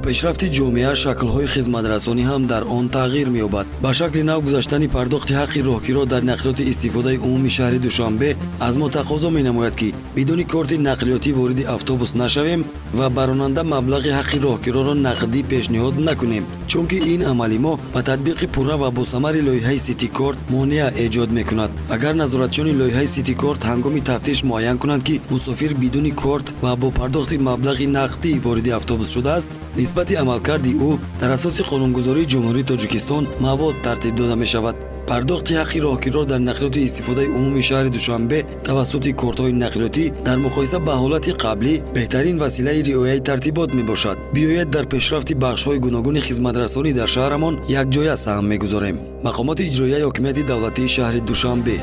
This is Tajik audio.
Пешрафти ҷомеа шаклҳои хизматрасонӣ ҳам дар он тағйир меёбад. Ба шакли нав гузаштани пардохти ҳаққи роҳкиро дар нақлиёти истифодаи умумии шаҳри Душанбе аз мо тақозо менамояд, ки бидуни корти нақлиётӣ вориди автобус нашавем ва ба ронанда маблағи ҳаққи роҳкироро нақдӣ пешниҳод накунем, чунки ин амали мо ба татбиқи пурра ва босамари лоиҳаи Ситикорт монеа эҷод мекунад. Агар назоратчиёни лоиҳаи Ситикорт ҳангоми тафтиш муайян кунанд, ки мусофир бидуни корт ва бо пардохти маблағи нақдӣ вориди автобус шудааст, нисбати амалкарди ӯ дар асоси қонунгузории Ҷумҳурии Тоҷикистон мавод тартиб дода мешавад. Пардохти ҳаққи роҳкиро дар нақлиёти истифодаи умумии шаҳри Душанбе тавассути кортҳои нақлиётӣ дар муқоиса ба ҳолати қаблӣ беҳтарин василаи риояи тартибот мебошад. Биёед, дар пешрафти бахшҳои гуногуни хизматрасонӣ дар шаҳрамон якҷоя саҳм мегузорем. Мақомоти иҷроияи ҳокимияти давлатии шаҳри Душанбе.